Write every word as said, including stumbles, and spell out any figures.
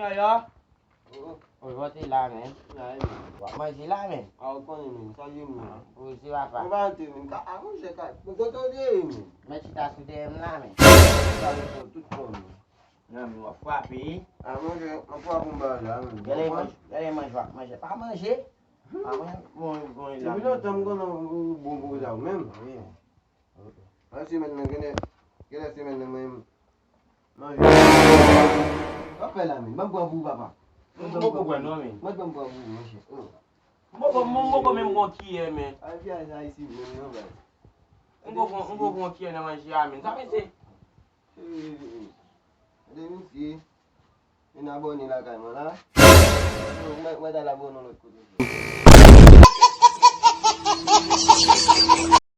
Yo, yo. Ojwòdti la, men. W ap manje la, men. A, ou konnen, men. Salye, men. Poze, papa. Ou pa antre, men. Ka, a, manje, ka. Mwen kontan de, men. Mwen chita sou dèyè m la, men. Salye pou tout kò, men. Nan, men, w ap frape. A, manje, mwen frape m ba la, men. Gade manje, gade manje, w ap manje. Pa manje. A, mwen, mwen, mwen, la. Depi lontan, m konnen ou bon pou la, ou menm. Wi. Nan semèn nan, genlè, genlè semèn nan, mwen, manje. W ap fè la, men. Ban m pran pou ou, papa. M poko pran non, men. Mwen ban m pran pou ou, monchè. M poko, m poko menm pran kiyè, men. Al fè sa isi, menm non, baz. M poko, m poko pran kiyè nan manje a, men. Sa, men, se. Gade misye. Vin abòne lakay mwen la. Mwen, mwen t al abòne yon lòt kote.